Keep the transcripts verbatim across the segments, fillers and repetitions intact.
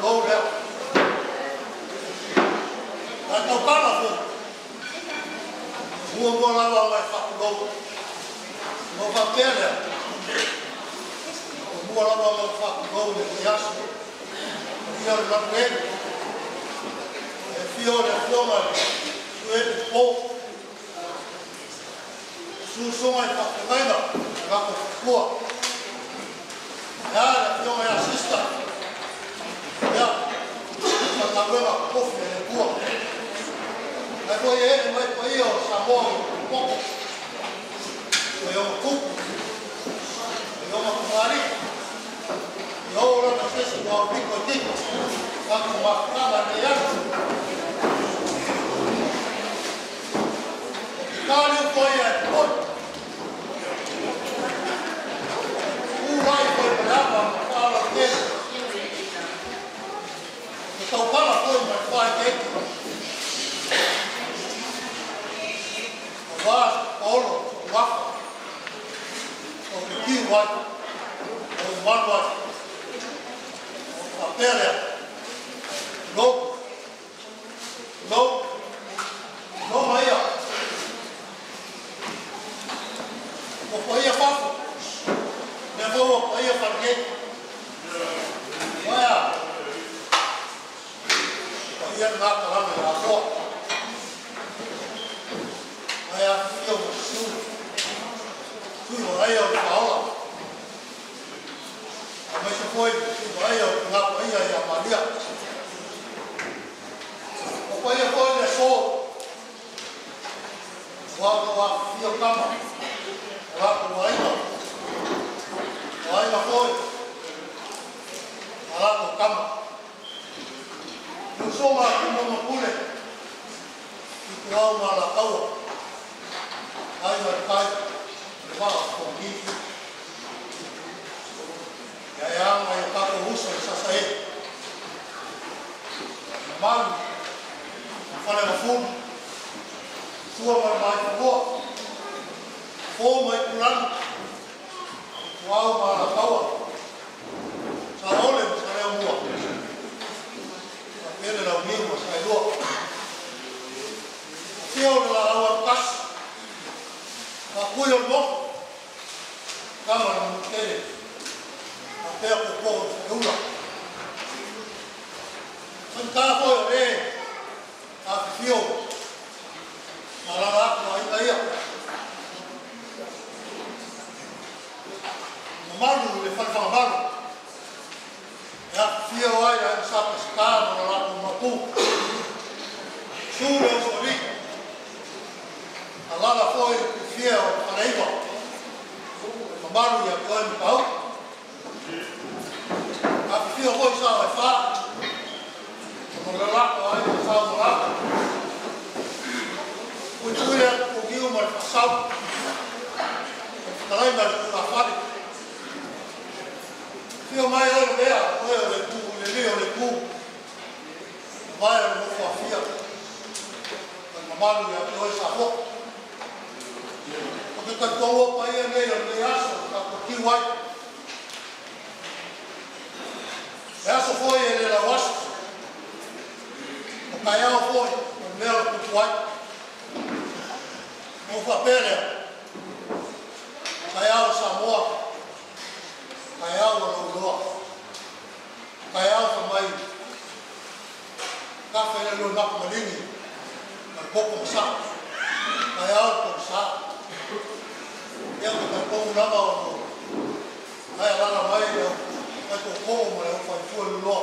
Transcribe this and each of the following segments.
Lou lea. Ka tau kala fo. Muʻomuʻa lava mai fakulou. Mo ka pele. Muʻomuʻa lava mai fakulou le kiasu. Ia le lapu e. E fio le fio mai. Sue po. Susunga ʻi Fakafetaʻi, ʻa ko kua. ʻA e afio mai ʻa sister. Ia, ka ka wela kofi e kua. ʻA ko e ʻe mai ko ia ʻo Samoa ʻo poko. Ko ia ʻo kuku. Ko ia ʻo makumari. Ia ora na sesi ua o piko tiko. Ka ko makama te ia. Kali ko ia e poi. Ulai ko ia lava, ala ke. Ko tau kala ko ia mai fai ke. Ko vas, olo, wafa. Ko kiu wai. Ko malu wai. Ko papele. Loku. Lou, lou mai ia. Ko ko ia fafo. Ne ko ko ia fafo. Ko ia. Ko ia na ka lana ia ko. Ko ia fio su. Sui ko ia o paola. ʻA mai se foʻi, ʻa ia, ngā paia ia Malia. ʻO paia foʻi le sō. Ua ko ua fio kama. Ua ko ua ina. Ua ina foʻi. Ua ko kama. Kuo soma kumo mapule. ʻI ko au ma la kaua. Ai ma kai. Ua ko ki. Ia e anga ia ka ko uso e sasa e. Malu. Fale ma fulu. Sua mai mai kua. Fō mai kulani. Kuo au ma la kaua. Sa ole, sa leo mua. Sa pele lau niu, sa e lua. Fio le la aua kasi. Ka kui o mo. Kama na mutele. Ka pea ko ko e ula. Sa ka ko e. ʻAfio. Malala ko ai ai ia. Mamalu le fale fakamalu. ʻE ʻafio ai ʻa e sape sika malala ko mapu. Sule o soli. Malala foʻi fia o faleiva. Mamalu ia ko e mkau. ʻAfio ko i sa e fa. Mo le lako ai mo sa mo lako. Kui kui le ko kiu mo le fasau. Kalai mo le kula fale. Fio mai o le mea, o le ku, le lio le ku. Mai o le mo fafia. Mamalu ia ko e sa fo. ʻO ke katoa ua paia nei o le aso, ka ko kiu ai. E aso foʻi e le lau aso. ʻO kai au foʻi, ʻo mea o kuku ai. ʻO fapele. Kai au Samoa. Kai au ʻo Lauloa. Kai au ka mai. Ka fele lo na malingi. Ka poko sa. Kai au ko sa. Ia ko ka poko lama o. Kai ala mai ia. Kai ko ko mo le fai fua lo.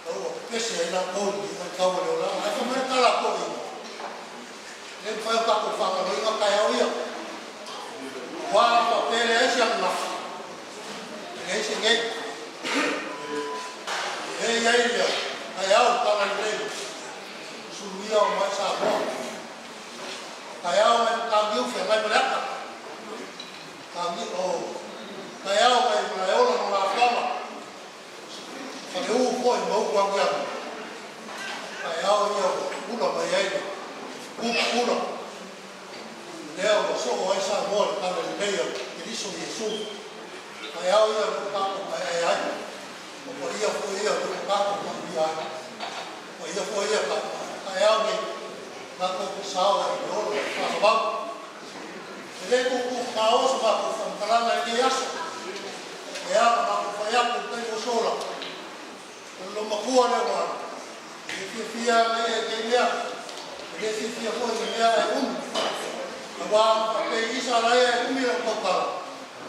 Kau pese ai na ko ni, kai kau le ola. Ai ko mai kala ko ni. Ne fai ka ko faka lo ia kai au ia. Ua ka pele ai si ana. Ngai si ngai. Ei ai ia. Kai au ka ngai le. Sulu ia o mai sa mo. Kai au mai ka miu fe ngai malaka. Ka miu o. Kai au mai mai ola no la fama. Ka le u ko i mau kua kia. Kai au ia o. Ula mai ai. Ula. Lea ʻo soʻo ai Samoa le kala lelei ʻo Kiliso Iesu. Kai au ia ʻo ka ko kai ai ai. Ko ia foʻi ia ko e kākā ko ia. Ko ia foʻi ia ka, ka e au nei, ka ko e sao ai o lo, ka ko vau. E lē kuku ka oso ka ko fakakalanga e kei aso. E au ka ko fai aku kai o sola. Ko lo makua le wa. E fiefia ai e kei mea. E fiefia foʻi mea e umi. Ka wa ka pe isa la e umi o kokala.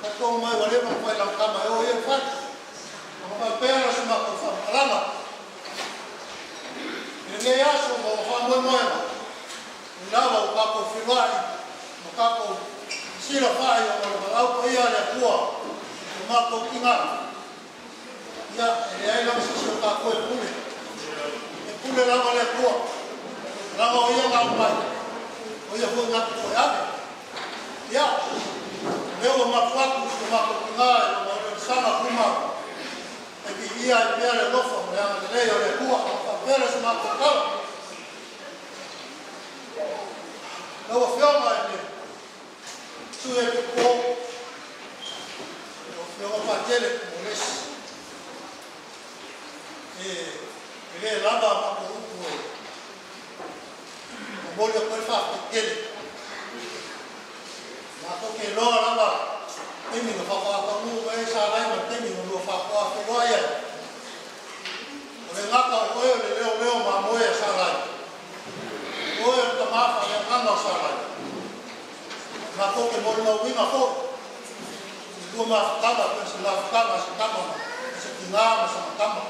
Ka tō mai wale ma fai la kama e o e fai. Ka pea la suma ko fakakalanga. ʻI he aso ʻoku fakamoemoe ʻa e lava ʻo ka ko filaʻi, ʻo ka ko sila fai ʻo ka lau ko ia le kua, ʻo ma ko kinga. Ia, e ai lava sisi ʻo ka ko e pule. E pule lava le kua. Lava ʻo ia ngā mai. ʻO ia ko ngā ko e ake. Ia, leo ma kuaku, ʻo ma ko kinga, ʻo ma ʻo le sana kuma. E ki ia e pea le lofa, mo le anga lelei ʻo le kua, ʻo ka pele si ma ko kala. Lau a fionga e ne. Su e ke po. Lau a fionga pa tele, mo lesi. E, e le lava ma ko uku e. Moli ko e fakakele. Ma ko ke loa lava. Temi no fakaʻapaʻapa mo e sa lai ma temi no loa fakaʻapaʻapa ia. ʻO le ngata ʻo koe ʻo le leoleo ma mo e sa lai. ʻO e tamafa ia kanga sa lai. Ma ko ke moli no winga fo. Ko ma kama, ko se la kama, se kama, se kinga, se kama.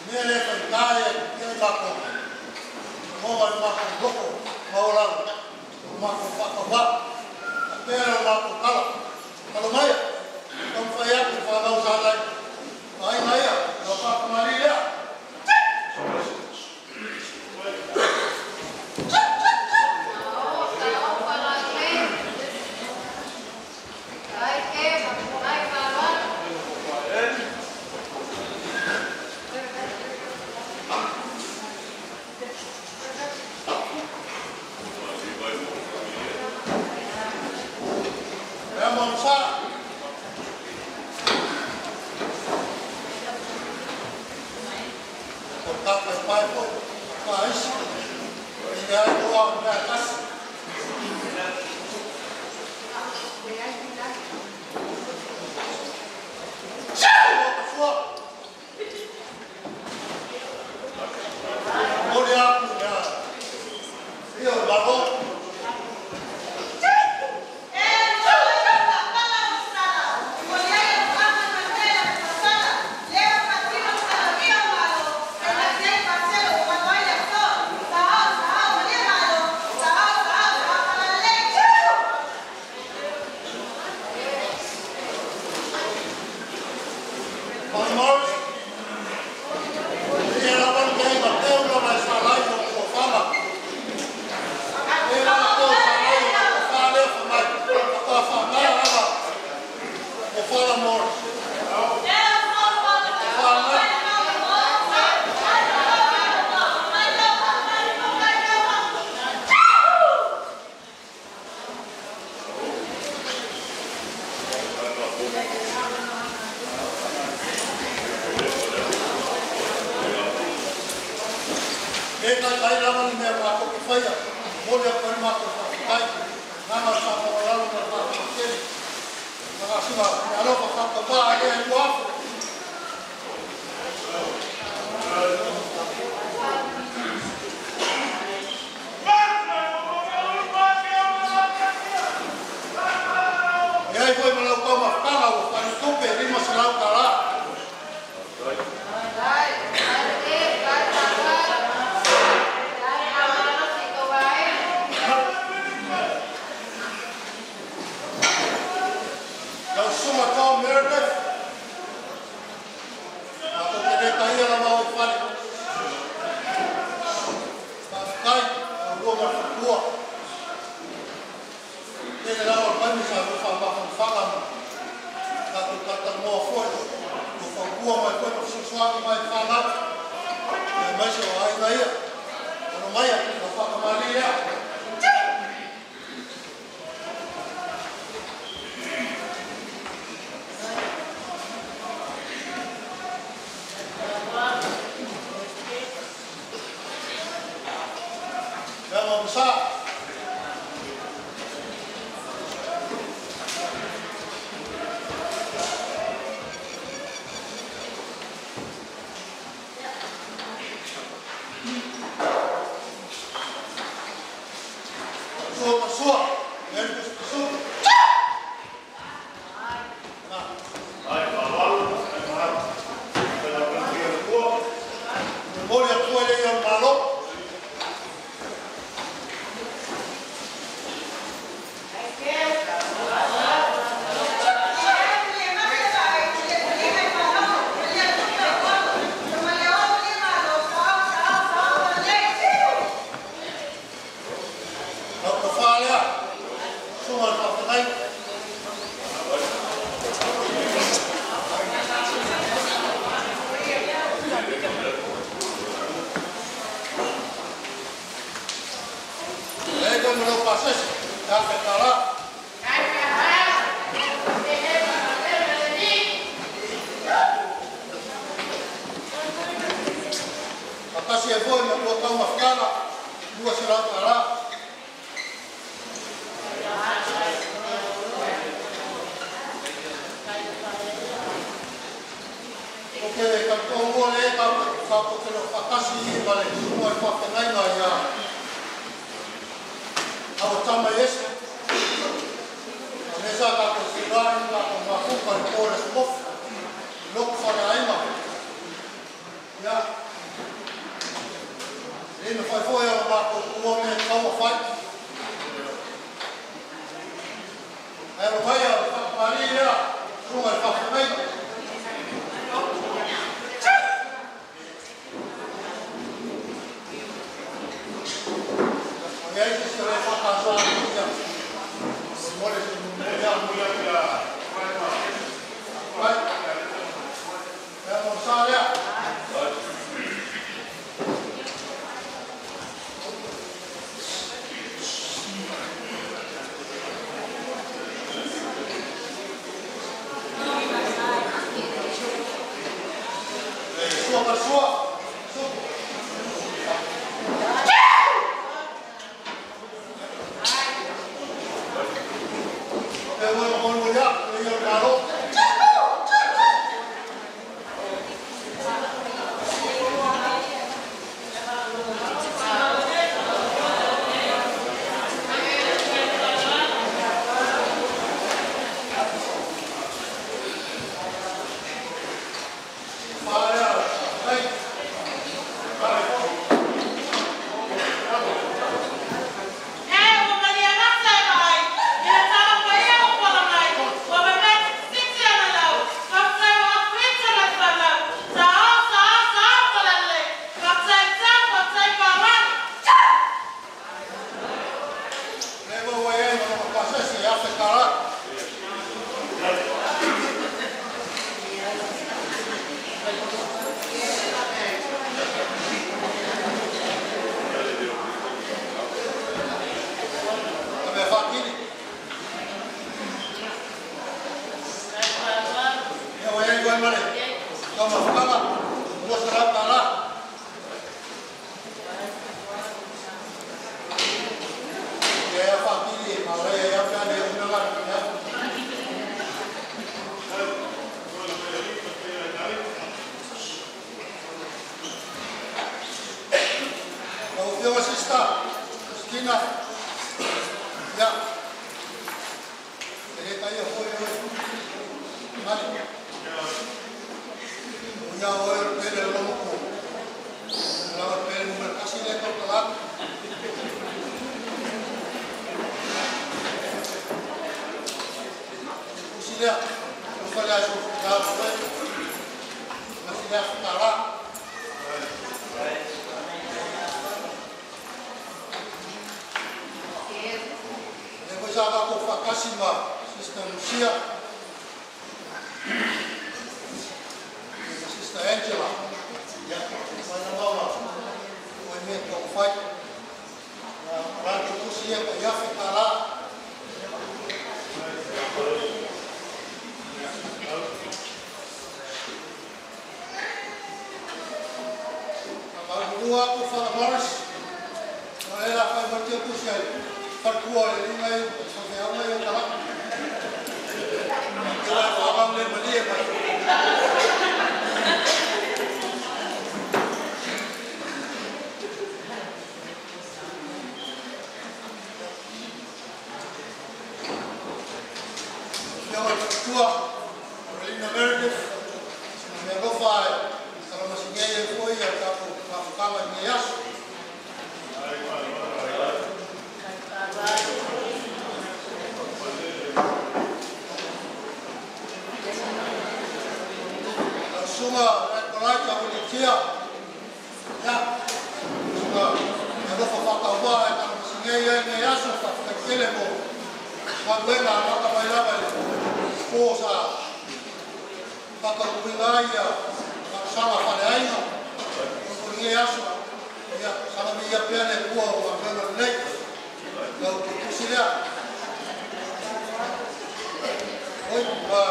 Mele kai kai, ke mako. Mo ma mako loko, ma ola. Mako fakawa. Pea mako kala. Kalo mai. Kau fai aku, fai mau sa lai. Ai mai ia, kau fakamali ia. E kai kai lava ni meʻa mako ke faia. Mole a kai mako ke fai. Nana sa ko lalo na mako ke. Nana sima, alo ka ka ka e uafu. E ai ko e malau kau mafakanga ʻo fai tupe lima selau kala. Lau suma tau Meredith. Ako ke te kai ala mau fale. Kai, au lua ma fua. Tēnā lava kai misa ko fa ma fa fa ma. Ka ko kata mo fo. Ko fa kua mai ko fa susuangi mai fa ma. Mai so ai mai. Ano mai ko fa ka mali ia. Sa. Sua, sua. Sua. Nau ka fale a. Sunga ka fale. Lego mo nau pasesi. Ka fekala. Ka kasi e fo mo kua kau mafekala. Lua sila kala. ʻOku ke ka ko ua le ka ka ko ke lo fakasi i vale sua e fakenai mai ia. Au tama Iesu. A me sa ka ko sila i ka ko mafu ka i ko le smof. Lok fale ai ma. Ia. Lima fai foʻi ʻa mākou ua me kau a fai. ʻAi lo mai ʻa Fakamali ia. Sunga Fakamali. Ia, ʻi se sio e fakasā ia. Mole se mole ia, mole ia. Right. Kau fio sister, Christina. Ia. Ele kai a foʻi ʻo e. Mani. Ia ʻo e pele lomo ko. Lau pele mo kasi le ko kala. Kusi lea. Kusi lea so. Lau pele. Kasi lea kala. Ia ko e sa ka ko fakasi ma Sister Lucia, Sister Angela. Ia, mana mama. Ko e meʻa ko fai. Ia, ratu kusi ia ka ia fekala. Ka mau mua ko Father Morris. Ela fai mai te kusi ai. Fai kua e linga e, so te awa e kala. Ke la fa awa le mali e mai. Ia, ua tua, Rolina Meredith, meʻa ʻoku fai, tala masiʻi e foʻi, ʻa e kapu, kapu kama ni aso. Suma, e kolai ka uli tia. Ia, suma, e ʻaloʻofa fakakauʻa, e tala masiʻi e ngaahi aso, fakakele mo. Ka kuena, maka mai lava e. Ko sa. Fakakauʻi ia, fakasala fale ai. Ko ni e aso. Ia, sala mi ia pea ne kua o Manuela nei. Kau ke kusi lea. Oi, ua.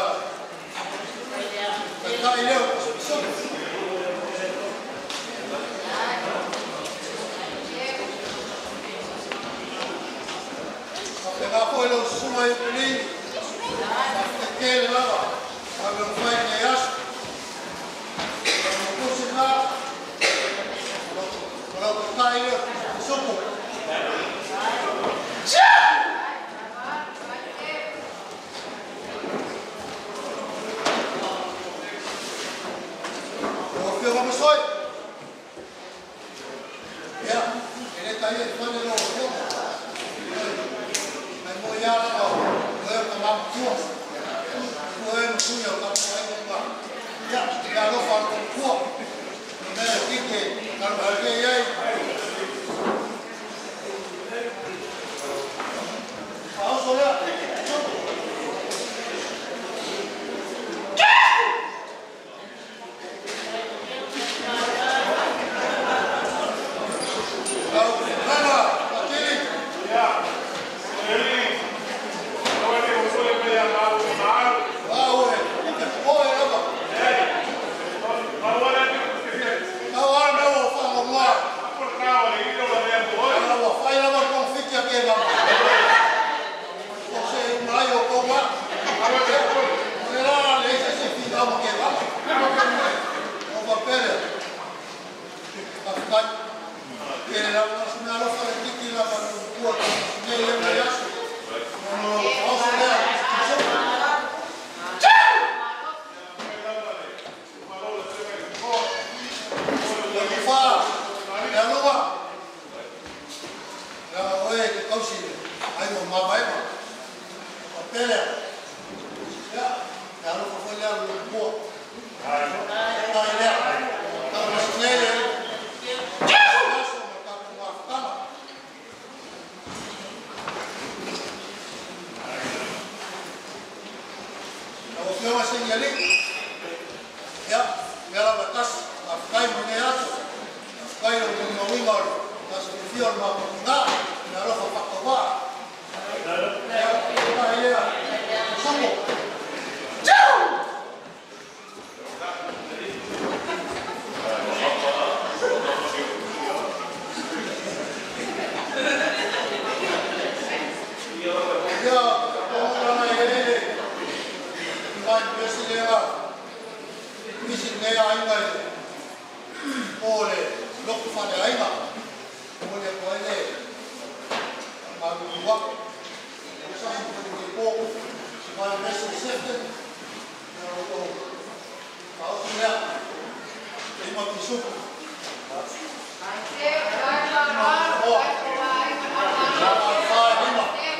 Kai kai leo. Pea ko e lo suma i pili. Ke kele lava. Ka me fai ke aso. Ka me kusi na. Ka me kai leo. Suku. ʻO fio ka masoi. Ia, ʻe le kai e fane lo fio. Mai mo ia la, ʻo e ka mamakua. Ko e no sui o ka ko e ka. Ia, ia lo fa ko kua. Meʻa kike, ka lo ke ia. Ia, meʻa lava tasi, a kai mo ne ato. Kai lo mo winga lo. Tasi fio ma ko na, meʻa lo fa fakakauʻa. Ia, ia, ia. Sumo. Ia, ko na e lele. Mai pesi lea. Misi lea ai mai. Ko le, loku fale ai ma. Ko le ko le. Ma lua. Sa ko le ko. Sa ko le mesi sefte. Sa ko. Sa ko le. Lima pisuku. Lima. Lima.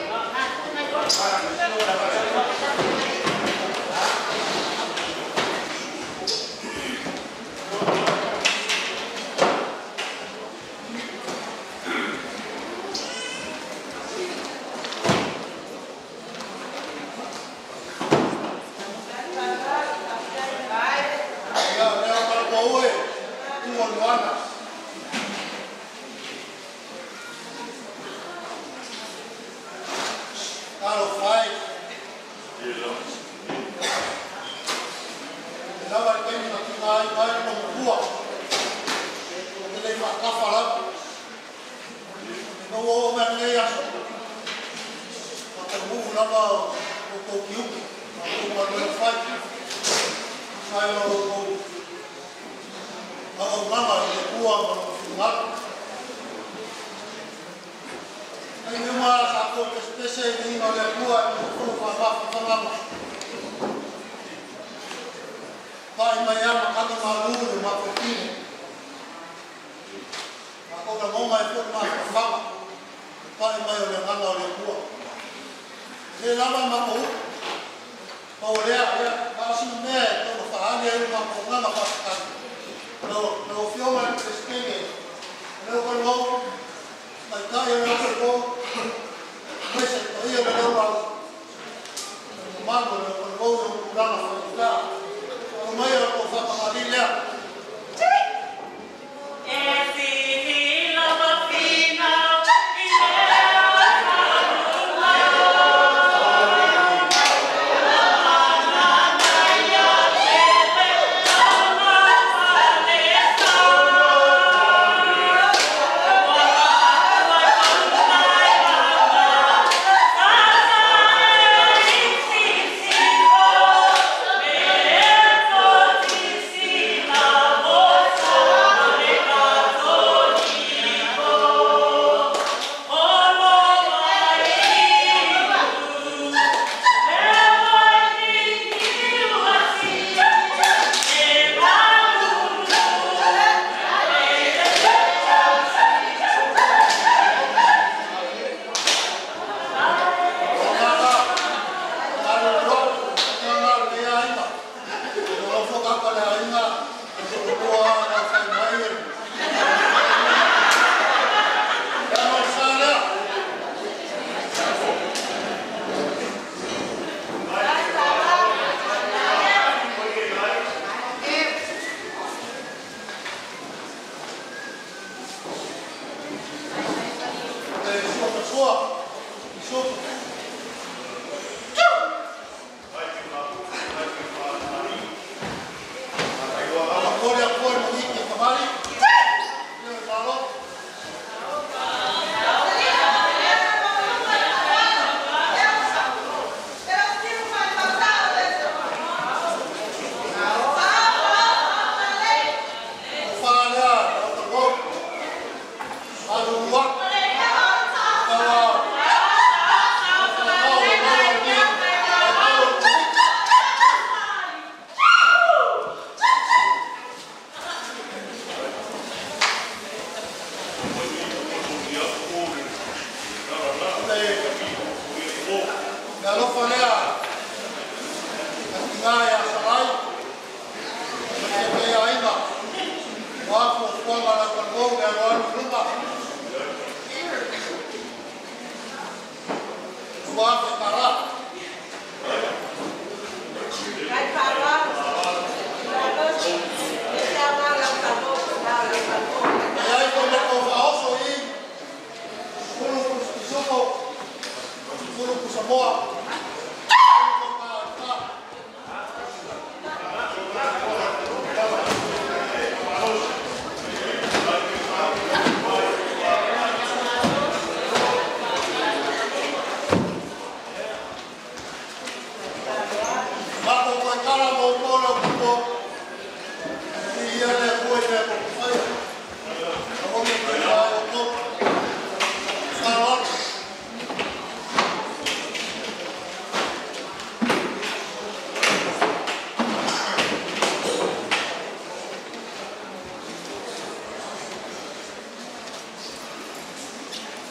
Kalo fai. Lava ke ni maki mai mai mo kua. Ke le makafa lava. Lava ʻo ukiuki, ʻa ʻoku ou fai. Sai ʻo ʻoku ou ʻaonga ʻi he kuo ʻa ma finga. Ai me ma sa ko pesipesi ni ma le kuo ʻa ma ko fa ma fa ma. Fai mai ʻa ma kata ma lulu ma ko kine. Ma ko na mo mai ko ma fa ma. Fai mai ʻo le ngana ʻo le kuo. Le lava ma ko. Pau lea, lea, ma si me, ko na fa ani ai ma ko ngana fa ka. No, no fio ma le pesipesi. No ko no. Mai kai ʻo le ʻoku ko. Mai se ko ia le lau lau. Mano le ʻoku ko ʻoku langa faʻita. ʻO mai ʻo ko fakamalilea.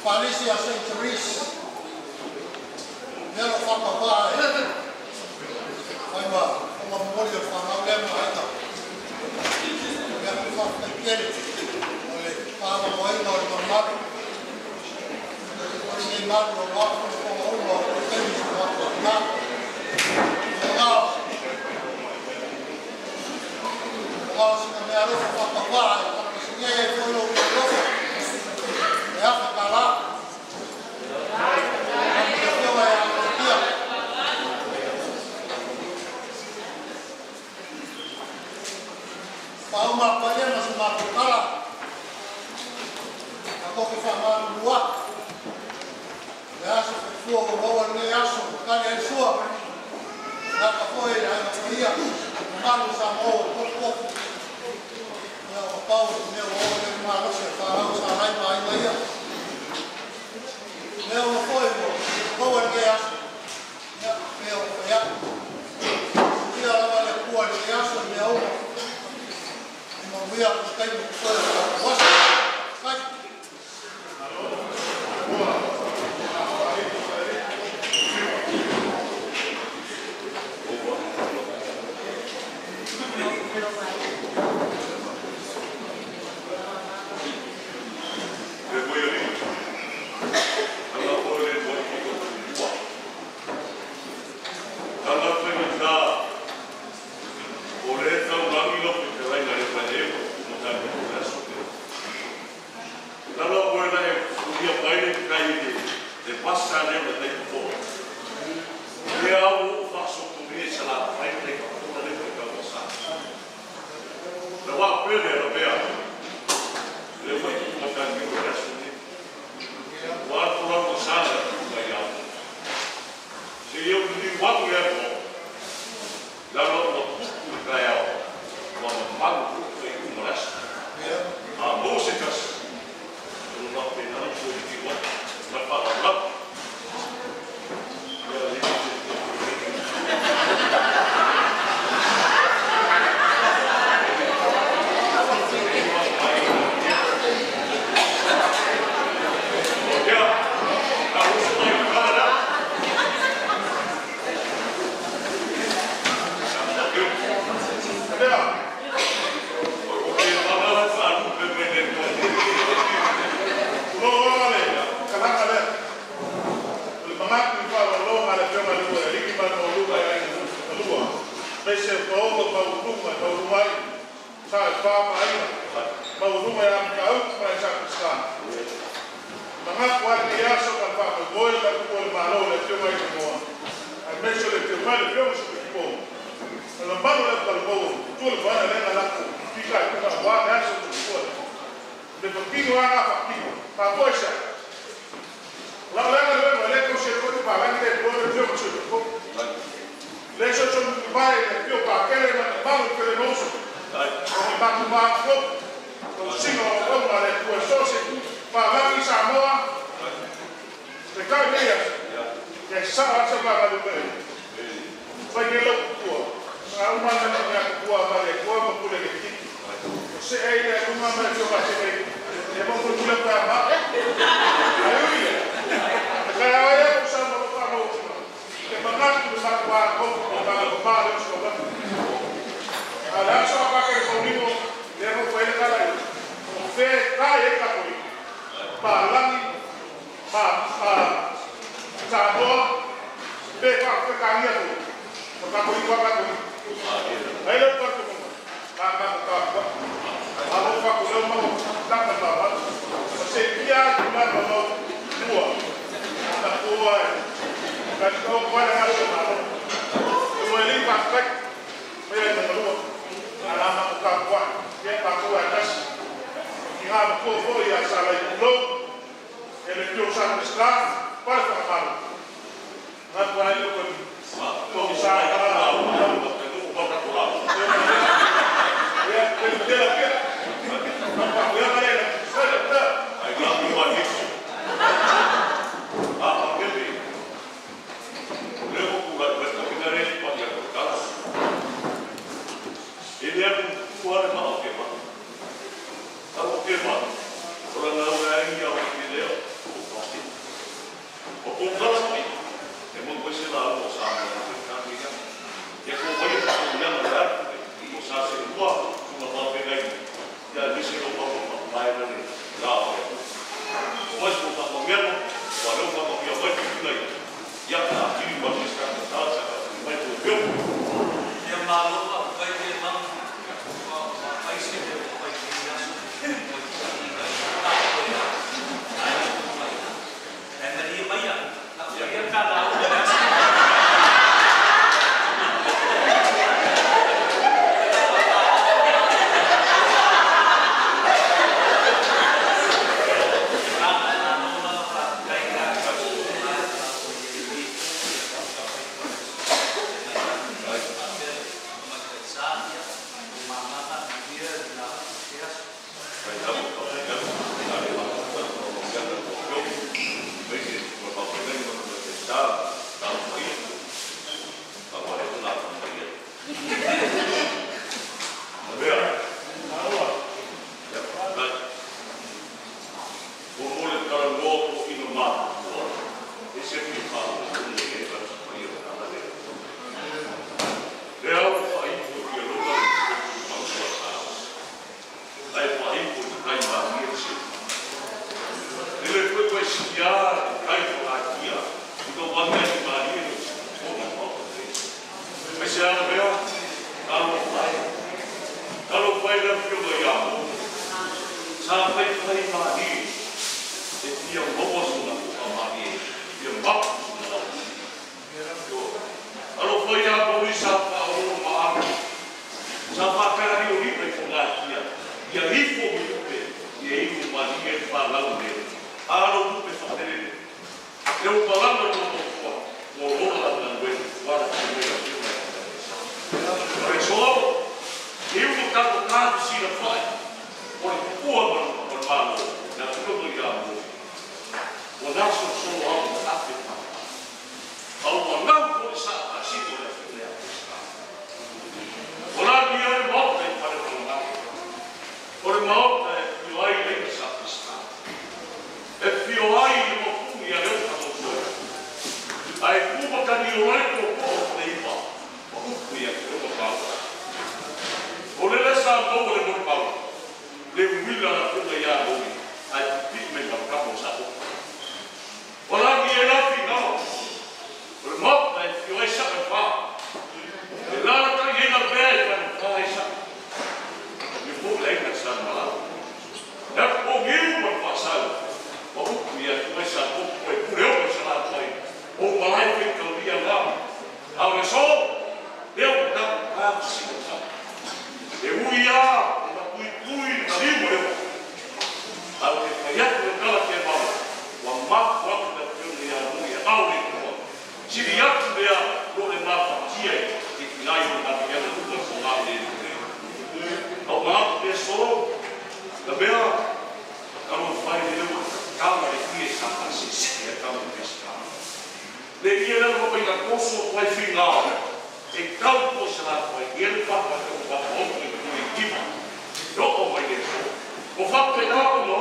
Palisi ʻa Saint Therese. Mea lo fakapae. Fai ma, ʻo ma moli ʻo fānau lea ma haita. Mea ko fakapae kele. ʻO le fānau ai ma ʻo le mamalu. ʻO le mamalu ʻo ma ʻo le fānau ma ʻo le kemi ʻo ma ʻo le mamalu. ʻO ngā. ʻO ngā sina mea lo fakapae. ʻO ngā sina mea lo fakapae. ʻE a fakala. Pau ma paia ma se ma kala. Ako ke fa ma lua. Ya se Kuo ua ne aso, kale ai sua. Naka foe, naka foe ia. Malu sa mo, ko, ko. Ia, ʻo pau, ne o, ne malu se, pa, sa, lai, pa, ia, ia. Ne o foe, ua ne aso. Ia, ne o, ia. Ia, lava le kua, ne aso, ne o. Ia, mo ia, kai, mo foe, ua, kai. Lalo ʻo e naʻe fulia mai e kai ʻe, ʻe Pasale mo Taʻipopo. ʻE au ʻo fasokolia sa la fai te ka puna le ka sa. Na wa pele la pea. Le wa ki ma ka ni wa la suni. Wa ko la ko sa la tu ka ia. Se ia ʻoku ni wa ko ia ko. Lalo ʻo puku i kai au, ʻo mamalu puku i kumarasi. ʻA Mōsekasi, ʻo na pena na kuo i kiwa, na pala na. Sa e pā maʻa ia. Mau ʻunuʻi ʻa e maka uku mai sa kuska. Manga kua ki aso ka pa ko moe ka kuo le malo le tio mai ki moa. ʻA e meso le tio mai le tio mai suki ki moa. ʻA la malo le palo moa. Tio le vana le na laku. Pika i kuna wa le aso tu kua. Le pakino a ka pakino. Ka moe sa. Lau lea ka lea ma le ko se ko te pālangi le ko le tio ko se ko. Le so so mu mai le tio pākele ma te malu kele mouso. Ko te maku ma ko. Ko singa o ko ma le kua so se. Pālangi Samoa. Te kai mea. Ke sa a sa ma ma le. Fai ke lau kua. Ngā uma na ngā kua ma le kua ma kule ke tiki. Se ai le uma ma le kua ma se kai. E mo kule kule ka ma. Ai ui. Te kai awa ia ko sa ma ko ma. Ke mangatu ma kua ko ko ma ko ma le usko ma. A la so a pa ke ko ni mo. Le mo fai le ka lai. Ko fe kai e ka ko ni. Pālangi. Ma, ma, Samoa, pe ka, pe ka ia ko. Ko ka ko i, ko ka ko i. Ai le ka ko. Ka, ka, ka, ka. A lo ka ko le ma, ka, ka, ka, ka. Se ia ki ma, ma, ma, ua. Na ko ai. Ka ko ko na ka so na. Ko e li pa ka. Pe na ko ua. A la ma ko ka ko. Ke pa ko ai kasi. Ki ha ko ko ia sa lai lo. E le pio sa pesca, pale fakamalo. Nga kua i ko ni. Ko ni sa ka la, ia, ke te la ke. Nga kua ia ka le, sa le ta. Ai, nga kua ni. A, a, ke le. Le ko kua, le ko kua, le ko kua. E le aku kua le ma o ke ma. Ka ʻo ke ma, ʻo la ngau ʻa ia ʻo ke leo, ʻo pati. ʻO ko kala mai, e mo ko se la ʻo sa mo ka mi ka. ʻAi fai ko e kai mālie se. Ele ko e ko e sikia, kai ko akia. Ito wanga i mālie se. Ko ma ko e. Mai se ala mea, kalo fai. Kalo fai la pio mai amo. Sa fai fai mālie. E fia maua suna ko mālie. Fia mapu suna. Alo fai a Moʻui sa faʻaolo maʻa. Sa faʻakariʻi ʻo hipa i ko ngākia. Ia hifo mi kupe. Ia iku mani e fānau le. Alo kupe faʻatere. Leo palanga no tokua. Mo lola na nue. Wala kupe la kupe. Ore so. Iu mo kako kātu sila fai. Ore kua ma ma ma. Na kupe mo ia mo. Mo naso so au a te pa. Au ʻa ngau ko e sa a si ko e a fine a pesa. ʻO la ni ai mo e fale ko la. ʻO le maota e fio ai le sa pesa. E fio ai le mo kumi a le o ka mo koe. ʻAi kuma ka ni o ai ko ko o le ipa. Mo kuku ia ko ko pau. ʻO le le sa mo le mo pau. Le uila la ko ia mo. ʻAi pipi me ka ka mo sa ko. ʻO la ni e la fina. ʻO le maota e fio ai sa ka fa. E la la ka i e la pea e ka fa ai sa. Ni ko le ka sa ma la. Na ko ngiu ma fa sa. Wa uku ia ko e sa ko ko e kule o sa la ko e. ʻO ma la e fika ia la. ʻA o le so. Leo ka ka sika. E ui a, e ka kui kui, ka liu leo. ʻA o ke kai atu e kala ke mau. Wa ma wa ka ke ui a ui a au le kua. Sili atu lea, lo le ma fatia e, e ki ngai o ka ke atu kua so ma le le. ʻA o ma ke so, ka mea, ka lo fai leo, ka ma le ki e sa ka se se e ka ma ke sa. Le ia la ko ia ko so ko e fingao. E kau ko sa la ko ia le papa ko papa o ko i kima. Loko mai le so. Ko fape na ko lo.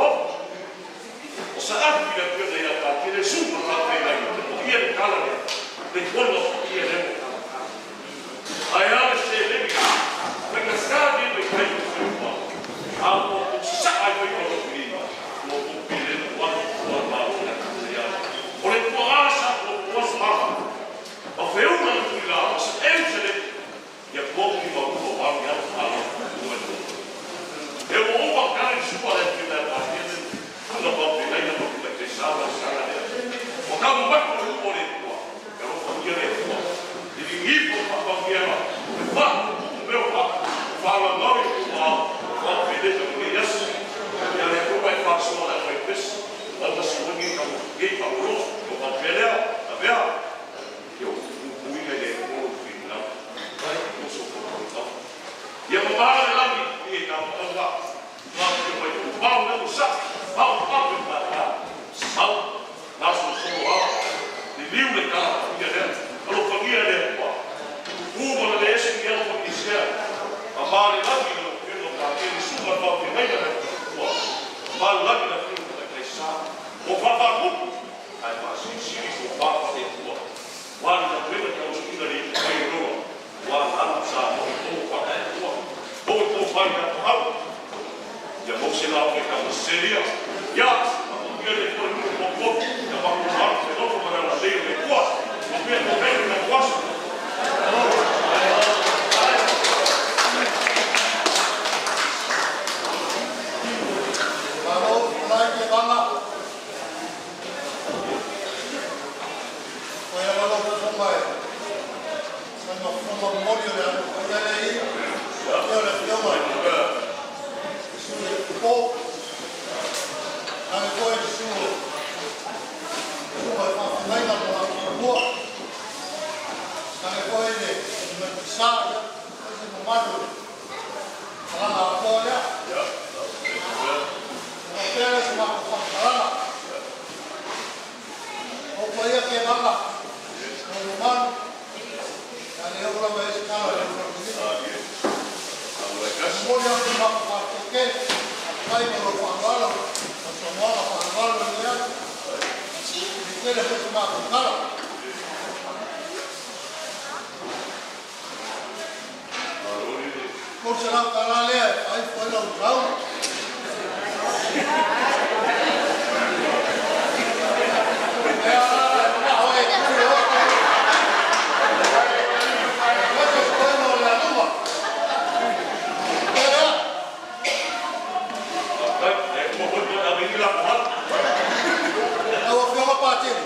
ʻO sa atu ia ko ia ka ke le suma ka pe na ia. Ia le kala le. Le kono ia le mo kala. Ai ale se le ni. Pe ka sa ni pe kai ko se pa. A ko ko sa ai pe ko lo ni. Mo ko pe le wa wa ma o na ka ia. ʻO le ko asa ko ko sa. ʻO feʻunga atu i la, ʻo sa eu se le, ia ko ki ma uko wa mi atu a lo, ua ni. E o o wa kai sua le ki la ka ke le, kuna pa pe lai na pa pe ke sa wa sa la le. ʻO ka ma ko uko le kua, ka lo pa ia le kua. I ni ni ko pa pa ia la, e pa ko ku me o pa, pa la ma le kua, pa pe le ka ke yas. Ia le ko pa e pa so la pa e pes, pa ta so ni ka mo, ke pa lo, ko pa pe le, a pe a. Ke o kukuina le kolo fina. Kai ko so ko ko. Ia ko pala le lami, i e tau tau la. Wa ke mai ko pau na usa. Pau, pau, pau, pau. Pau. Na so so wa. Ni liu le ka, ia le. Alo fangia le kua. Kuma le esi ia ko ni sea. A ma le lami no ke no ka ke ni suma pau ke mai na kua. Ma le lami na ke no ka ke sa. O papa kuku. ʻAi, ma sisili ko papa e kua. Wali na wena kau sukina ni kai roa. Wali anu sa mo ko papa e kua. Ko ko fai na ko au. Ia mo se na o ke kau selia. Ia, ma ko ia le ko ko ko. Ia ma ko ma se no ko ma na le le kua. Ko ia ko kai na kua. Malo, lai ke mama. Ko ia lalo ko mai. Sai ma fuma mori o le anu. Ko ia le i. Ko ia le fio mai. Su le po. Ane ko e su. Su mai fa ngai na mo a kua. Ane ko e le. Sa. Ko se mo matu. Kalanga a ko ia. Ko pele se ma ko fa kalanga. ʻO ko ia ke langa. ʻO manu. Ka ne o langa e se kala le o langa. Moli a ke maka ka ke ke. Kai mo lo fa lala. Ka sa mo ka fa lala le a. Ke le ko se maka kala. Ko se lau kala lea, ai fai lau kau. Lau ʻa Fionga Pātele.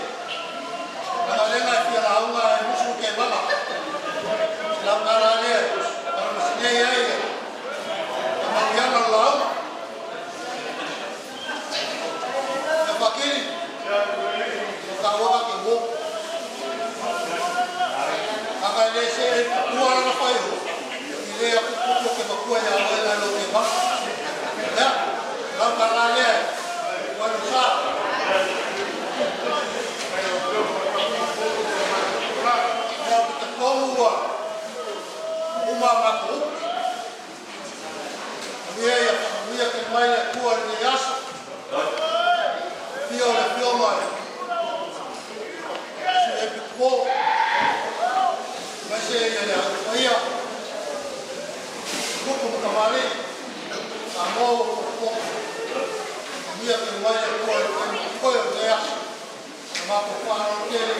Naʻe lea ʻa Fionga ʻo musu ke mama. Lau kala lea. Kala masine ia ia. Kama ia na lau. ʻE fakili. Ka ua ke mo. Ka ka lese e ua na fai ho. Ki lea kuku ke makua ia ʻo e na lo ke ma. Ia. Lau kala lea. Ua no sa. Ia, kita komu ua. Uma maku. Ia, ia, ia, ke mai ia kua ni aso. Pio le pio mai. Si e piko. Mai se ia, ia, ia. Kuku mo kamali. Sa mo kuku. Ia, ke mai ia kua ni aso. Naʻa mau faʻa kele,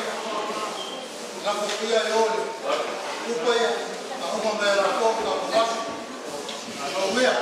naʻa mau fia e ole. Kupe ia, naʻa mau mea la ko, naʻa mau fasi. Naʻa mau mea.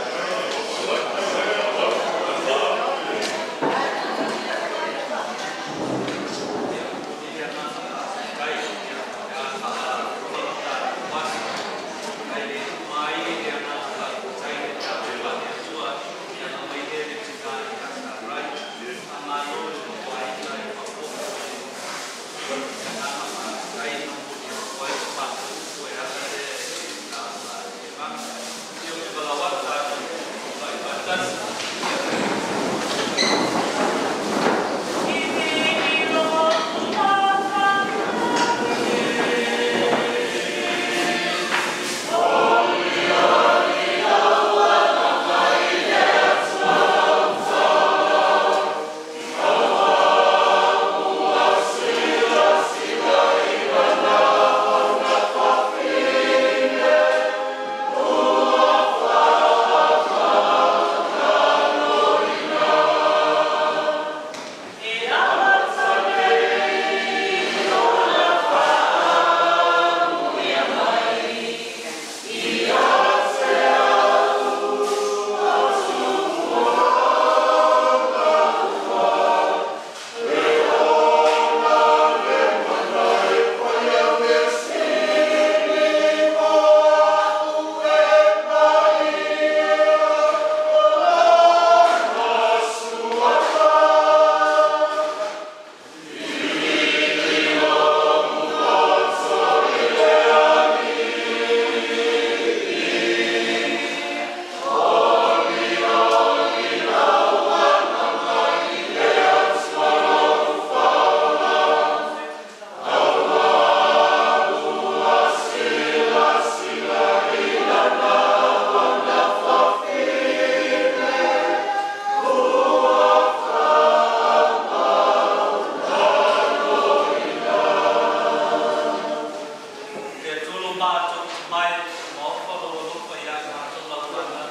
Ke tulu mātou mai, mo falo lo fai ai mātou lau ʻana.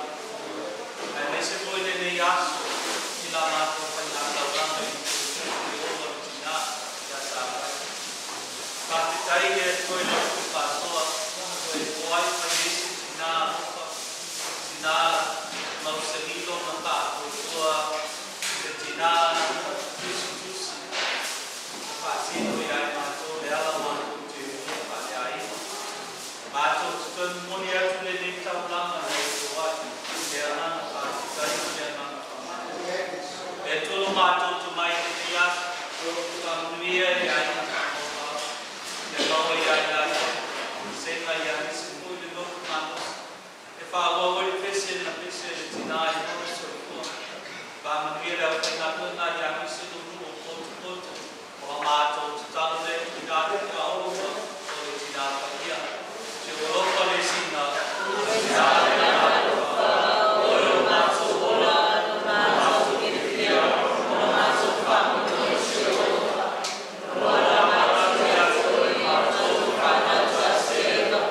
ʻAi mai se foʻi lelei aso, ki la mātou fai na lau ʻana i te te o la tina, ia sa mai. Ka te tai e koe la ku pātoa, ko e ko ai fai e se tina, tina, mau se lilo na ka, ko e koa, te tina, tusi tusi. Fakasino ia e mātou le ala mātou te ua fale ai. Mātou te tonu moni atu le nei taulanga nei ko ai. Te ana na ka te kai te ana na ka mani. E tolo mātou te mai te ia. Ka muni ia ia i na ka moka. Te mau ia ia ia. Senga ia ni se pui le loku mātou. ʻE fāua ʻo e pese na pese e tina i hono soifua. Fāmanuia le au fai na kona i a misi no nuo potu potu. ʻO a mātou te talo le i ka te ka o ua. ʻO le tina ka ia. Te o lo ka le sina. ʻO le tina le ka o ua. ʻO le o mātou o la. ʻO mātou ki le fia. ʻO mātou fāmanuia te o la. ʻO la mātou ia te o i mātou fāmanuia te o la.